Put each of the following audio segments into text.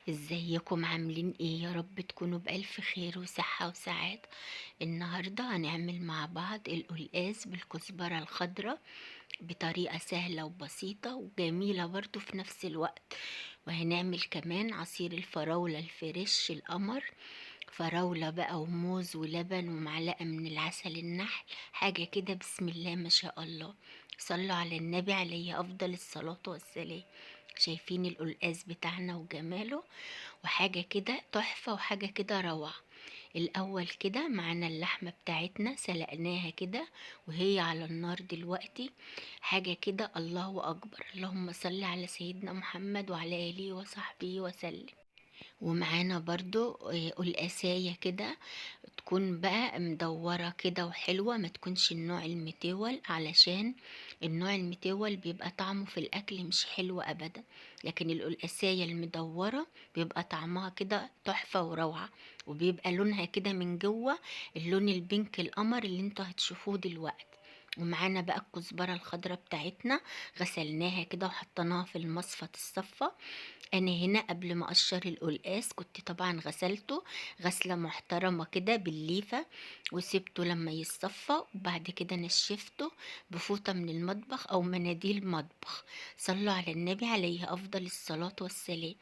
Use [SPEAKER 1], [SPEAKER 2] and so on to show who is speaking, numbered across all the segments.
[SPEAKER 1] ازيكم عاملين ايه؟ يا رب تكونوا بألف خير وصحة وسعادة. النهاردة هنعمل مع بعض القلقاس بالكزبرة الخضراء بطريقة سهلة وبسيطة وجميلة برضو في نفس الوقت، وهنعمل كمان عصير الفراولة الفريش القمر، فراولة بقى وموز ولبن ومعلقة من العسل النحل، حاجة كده بسم الله ما شاء الله. صلوا على النبي عليه أفضل الصلاة والسلام. شايفين القلقاس بتاعنا وجماله، وحاجة كده تحفة وحاجة كده روعة. الأول كده معانا اللحمة بتاعتنا سلقناها كده وهي على النار دلوقتي، حاجة كده الله أكبر، اللهم صل على سيدنا محمد وعلى آله وصحبه وسلم. ومعانا برضو قلقاسية كده تكون بقى مدورة كده وحلوة، ما تكونش النوع المتول، علشان النوع المتول بيبقى طعمه في الأكل مش حلو أبدا، لكن القلقاسية المدورة بيبقى طعمها كده تحفة وروعة، وبيبقى لونها كده من جوه اللون البنك القمر اللي انتوا هتشوفوه دلوقتي. ومعانا بقى الكزبرة الخضراء بتاعتنا غسلناها كده وحطيناها في المصفى الصفة. انا هنا قبل ما اقشر القلقاس كنت طبعا غسلته غسلة محترمة كده بالليفة وسبته لما يتصفى، وبعد كده نشفته بفوطة من المطبخ او مناديل مطبخ. صلوا على النبي عليه افضل الصلاة والسلام.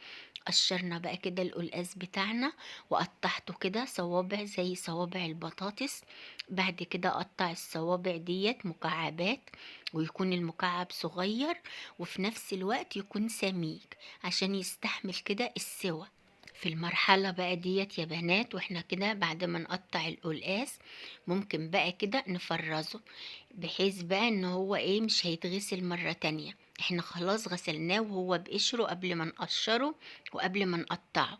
[SPEAKER 1] قشرنا بقى كده القلقاس بتاعنا وقطعته كده صوابع زي صوابع البطاطس. بعد كده قطع الصوابع ديت مكعبات، ويكون المكعب صغير وفي نفس الوقت يكون سميك عشان يستحمل كده السوى. في المرحلة بقى ديت يا بنات، واحنا كده بعد ما نقطع القلقاس ممكن بقى كده نفرزه، بحيث بقى ان هو ايه مش هيتغسل مرة تانية. احنا خلاص غسلناه وهو بقشره قبل ما نقشره وقبل ما نقطعه.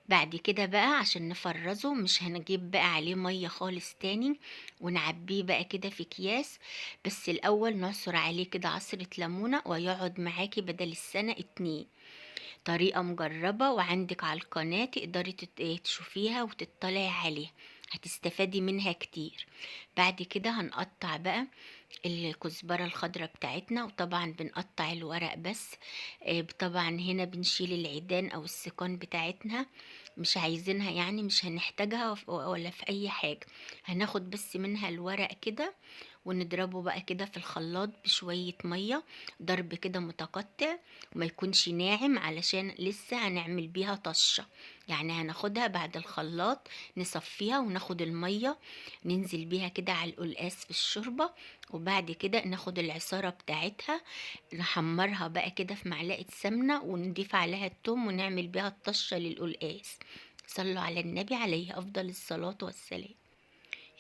[SPEAKER 1] بعد كده بقى عشان نفرزه مش هنجيب بقى عليه مية خالص تاني، ونعبيه بقى كده في اكياس، بس الاول نعصر عليه كده عصرة ليمونة ويقعد معاكي بدل السنة 2. طريقة مجربة وعندك على القناة تقدري تشوفيها وتطلعي عليها، هتستفادي منها كتير. بعد كده هنقطع بقى الكزبرة الخضراء بتاعتنا، وطبعا بنقطع الورق بس، طبعا هنا بنشيل العيدان او السيقان بتاعتنا، مش عايزينها يعني مش هنحتاجها ولا في اي حاجة، هناخد بس منها الورق كده ونضربه بقى كده في الخلاط بشوية مية، ضرب كده متقطع وما يكونش ناعم علشان لسه هنعمل بيها طشة. يعني هناخدها بعد الخلاط نصفيها وناخد المية ننزل بيها كده على القلقاس في الشوربة، وبعد كده ناخد العصارة بتاعتها نحمرها بقى كده في معلقة سمنة ونضيف عليها التوم ونعمل بيها الطشة للقلقاس. صلوا على النبي عليه أفضل الصلاة والسلام.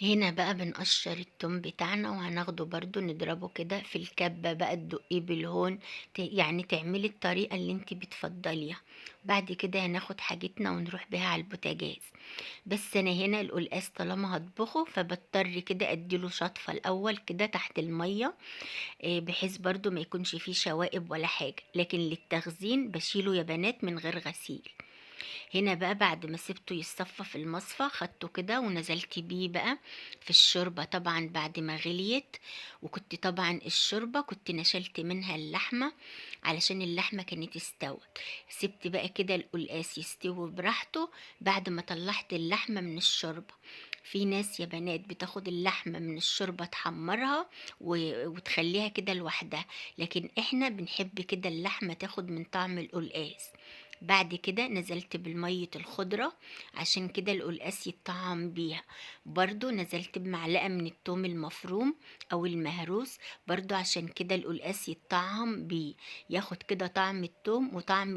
[SPEAKER 1] هنا بقى بنقشر التوم بتاعنا وهناخده برضو نضربه كده في الكبة بقى، تدقيه بالهون، يعني تعملي الطريقة اللي انت بتفضليها. بعد كده هناخد حاجتنا ونروح بيها على البوتاجاز. بس انا هنا القلقاس طالما هطبخه فبضطر كده اديله شطفة الاول كده تحت المية، بحيث برضو ما يكونش فيه شوائب ولا حاجة، لكن للتخزين بشيله يا بنات من غير غسيل. هنا بقى بعد ما سبته يتصفى في المصفى خدته كده ونزلت بيه بقى في الشوربة، طبعا بعد ما غليت، وكنت طبعا الشوربة كنت نشلت منها اللحمة علشان اللحمة كانت استوت. سبت بقى كده القلقاس يستوي براحته بعد ما طلعت اللحمة من الشوربة. في ناس يا بنات بتاخد اللحمة من الشوربة تحمرها وتخليها كده لوحدها، لكن احنا بنحب كده اللحمة تاخد من طعم القلقاس. بعد كده نزلت بالمية الخضرة عشان كده القلقاس يتطعم بيها. برضو نزلت بمعلقة من التوم المفروم او المهروس برضو عشان كده القلقاس يتطعم بيه، ياخد كده طعم التوم وطعم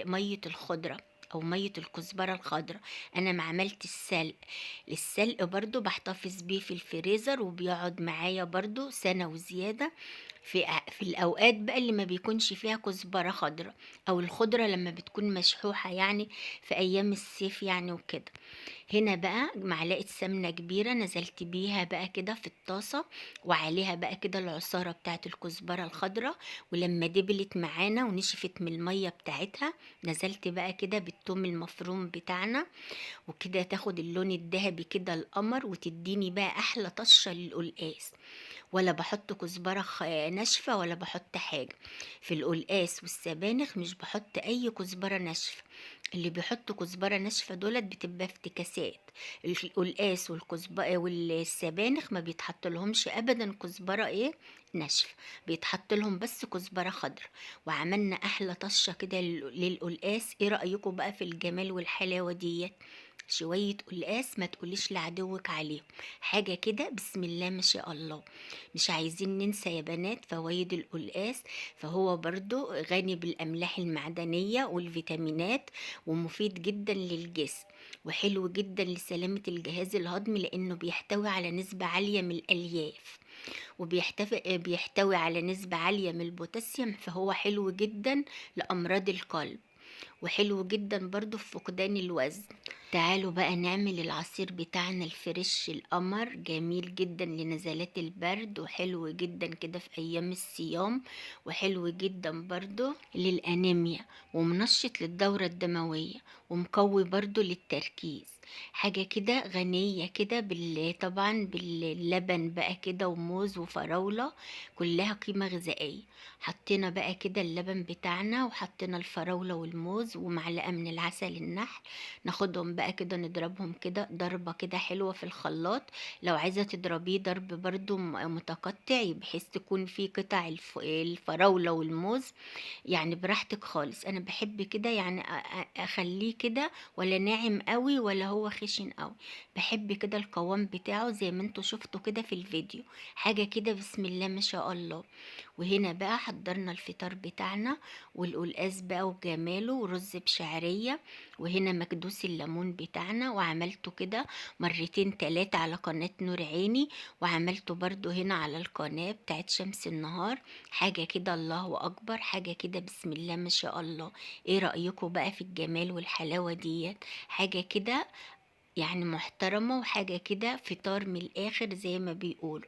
[SPEAKER 1] مية الخضرة او مية الكزبرة الخضراء. انا ما عملت السلق، السلق برضو بحتفظ بيه في الفريزر وبيقعد معايا برضو سنة وزيادة في الاوقات بقى اللي ما بيكونش فيها كزبرة خضراء او الخضرة لما بتكون مشحوحة يعني في ايام الصيف يعني وكده. هنا بقى معلقة سمنة كبيرة نزلت بيها بقى كده في الطاسة، وعليها بقى كده العصارة بتاعت الكزبرة الخضراء، ولما دبلت معانا ونشفت من المية بتاعتها نزلت بقى كده بالثوم المفروم بتاعنا، وكده تاخد اللون الذهبي كده القمر، وتديني بقى احلى طشة للقلقاس. ولا بحط كزبرة ناشفة ولا بحط حاجة. في القلقاس والسبانخ مش بحط اي كزبرة ناشفة، اللي بيحطوا كزبرة ناشفة دولت بتبقى افتكاسات. القلقاس والكزبرة والسبانخ ما بيتحط لهمش ابدا كزبرة ايه ناشفة، بيتحط لهم بس كزبرة خضراء. وعملنا احلى طشة كده للقلقاس. ايه رأيكم بقى في الجمال والحلاوة ديت؟ شوية قلقاس ما تقوليش لعدوك عليهم، حاجة كده بسم الله ما شاء الله. مش عايزين ننسى يا بنات فوايد القلقاس، فهو برضو غني بالأملاح المعدنية والفيتامينات، ومفيد جدا للجسم، وحلو جدا لسلامة الجهاز الهضمي لأنه بيحتوي على نسبة عالية من الألياف، وبيحتوي على نسبة عالية من البوتاسيوم، فهو حلو جدا لأمراض القلب، وحلو جدا برضو في فقدان الوزن. تعالوا بقى نعمل العصير بتاعنا الفريش القمر، جميل جدا لنزلات البرد، وحلو جدا كده في ايام الصيام، وحلو جدا برضو للانيميا، ومنشط للدورة الدموية، ومقوي برضو للتركيز. حاجة كده غنية كده طبعا باللبن بقى كده، وموز وفراولة، كلها قيمة غذائية. حطينا بقى كده اللبن بتاعنا، وحطينا الفراولة والموز ومعلقة من العسل النحل، ناخدهم بقى كده نضربهم كده ضربة كده حلوة في الخلاط. لو عايزة تضربيه ضرب برضو متقطع بحيث تكون فيه قطع الفراولة والموز، يعني براحتك خالص. انا بحب كده يعني اخليه كده ولا ناعم قوي ولا هو خشن قوي، بحب كده القوام بتاعه زي ما انتوا شفتوا كده في الفيديو، حاجة كده بسم الله ما شاء الله. وهنا بقى حضرنا الفطار بتاعنا، والقلقاس بقى وجماله، ورز بشعرية، وهنا مكدوس الليمون بتاعنا، وعملته كده مرتين تلاتة على قناة نور عيني، وعملته برضو هنا على القناة بتاعت شمس النهار. حاجة كده الله أكبر، حاجة كده بسم الله ما شاء الله. ايه رأيكم بقى في الجمال والحلاوة ديت؟ حاجة كده يعني محترمة، وحاجة كده فطار من الآخر زي ما بيقولوا.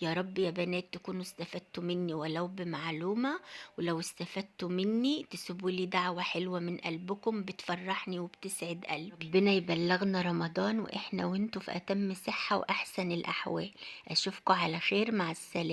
[SPEAKER 1] يا رب يا بنات تكونوا استفدتوا مني ولو بمعلومة، ولو استفدتوا مني تسيبوا لي دعوة حلوة من قلبكم بتفرحني وبتسعد قلبي. ربنا يبلغنا رمضان وإحنا وإنتوا في أتم صحة وأحسن الأحوال. أشوفكم على خير، مع السلامة.